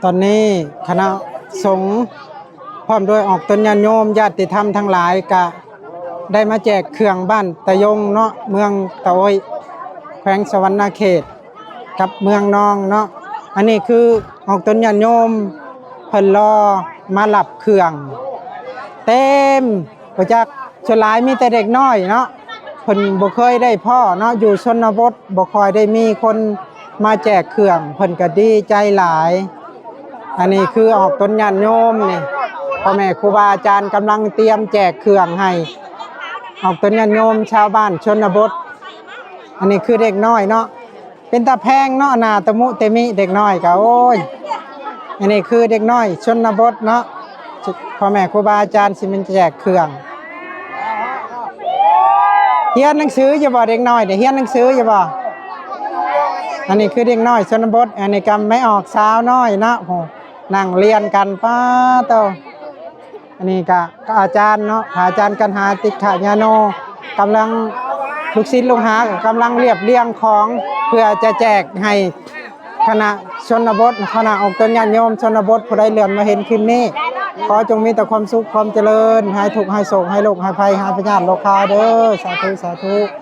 ຕອນນີ້ຄະນະສົງ ພ້ອມດ້ວຍອອກຕົນຍາດໂຍມ ຍາດຕິທຳທັງຫຼາຍ ກະໄດ້ມາແຈກເຄື່ອງບ້ານຕະຍົງເນາະ ເມືອງຕະໂອ້ຍ ແຂວງສະຫວັນນະເຂດ ກັບເມືອງນອງເນາະ. ອັນນີ້ຄືອອກຕົນຍາດໂຍມ ເພິ່ນລໍມາຮັບເຄື່ອງເຕັມ ບໍ່ຈັກ ສ່ວນຫຼາຍມີແຕ່ເດັກນ້ອຍເນາະ ເພິ່ນບໍ່ເຄີຍໄດ້ພໍ້ເນາະ ຢູ່ຊົນນະບົດບໍ່ຄ່ອຍໄດ້ມີຄົນມາແຈກເຄື່ອງ ເພິ່ນກໍດີໃຈຫຼາຍ. ອັນນີ້ຄືອອກຕົນຍາດໂຍມນີ້ ພໍ່ແມ່ຄູບາອາຈານກຳລັງຕຽມແຈກເຄື່ອງໃຫ້ອອກຕົນຍາດໂຍມຊາວບ້ານຊົນນະບົດ. ອັນນີ້ຄືເດັກນ້ອຍເນາະ ເປັນຕາແພງເນາະ ໜ້າຕະມຸຕະມິເດັກນ້ອຍກະ ໂອ້ຍ. ອັນນີ້ຄືເດັກນ້ອຍຊົນນະບົດເນາະ ພໍ່ແມ່ຄູບາອາຈານຊິມາແຈກເຄື່ອງ. ຮຽນໜັງສືຢູ່ບໍ່ເດັກນ້ອຍນີ້? ຮຽນໜັງສືຢູ່ບໍ່? ອັນນີ້ຄືເດັກນ້ອຍຊົນນະບົດ ອັນນີ້ກະແມ່ອອກສາວນ້ອຍເນາະ ໂຫ ນັ່ງລຽນກັນ ປາໂຕ. ອັນນີ້ກະ ກະອາຈານເນາະ ພະອາຈານກັນຫາ ຕິກຂະຍາໂນ ກຳລັງ ລູກສິດລູກຫາກໍກຳລັງລຽບລຽງຂອງ ເພື່ອຈະແຈກໃຫ້ຄະນະຊົນນະບົດ ຄະນະອອກຕົນຍາດໂຍມຊົນນະບົດ ຜູ້ໃດເລື່ອນມາເຫັນຄລິບນີ້ ຂໍຈົ່ງມີແຕ່ຄວາມສຸກຄວາມຈະເລີນ ຫາຍທຸກຫາຍໂສກຫາຍໂລກຫາຍໄພຫາຍພະຍາດໂລຄາເດີ ສາທຸ ສາທຸ.